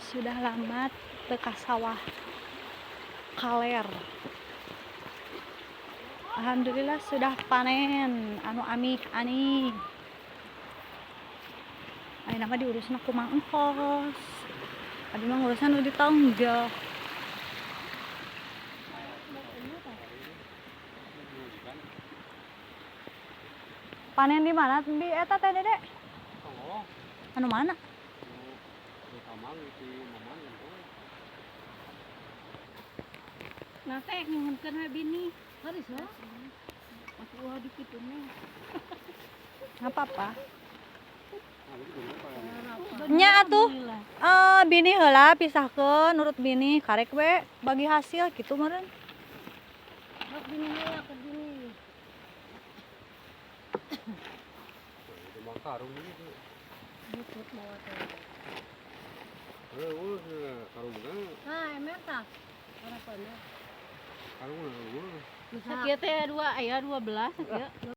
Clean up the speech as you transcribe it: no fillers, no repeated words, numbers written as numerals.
Sudah lama teu ka sawah kaler. Alhamdulillah sudah panen anu amih ani. Ayeuna mah diurusna ku Mang Engkos. Abi mah ngurusna nu di tonggoh. Panen di mana bi eta teh, Dede? Oh, Anu mana? Di kamang di Maman gitu. Nah, teh nyuhunkeun we bini. Haris lah. Masih ulah dikit nih. Nggak apa-apa. Nah, itu bener Pak. Nya atuh. Eh, bini heula pisahkeun, nurut bini karek we bagi hasil gitu meureun. Bak bini heula ke bini. Itu mah karung gitu. Butut bawa teh. Eh, eueuh karungna, Nah, emer tah. Berapa nya? Karungna eueuh. Sakieu teh dua aya 12 sakieu.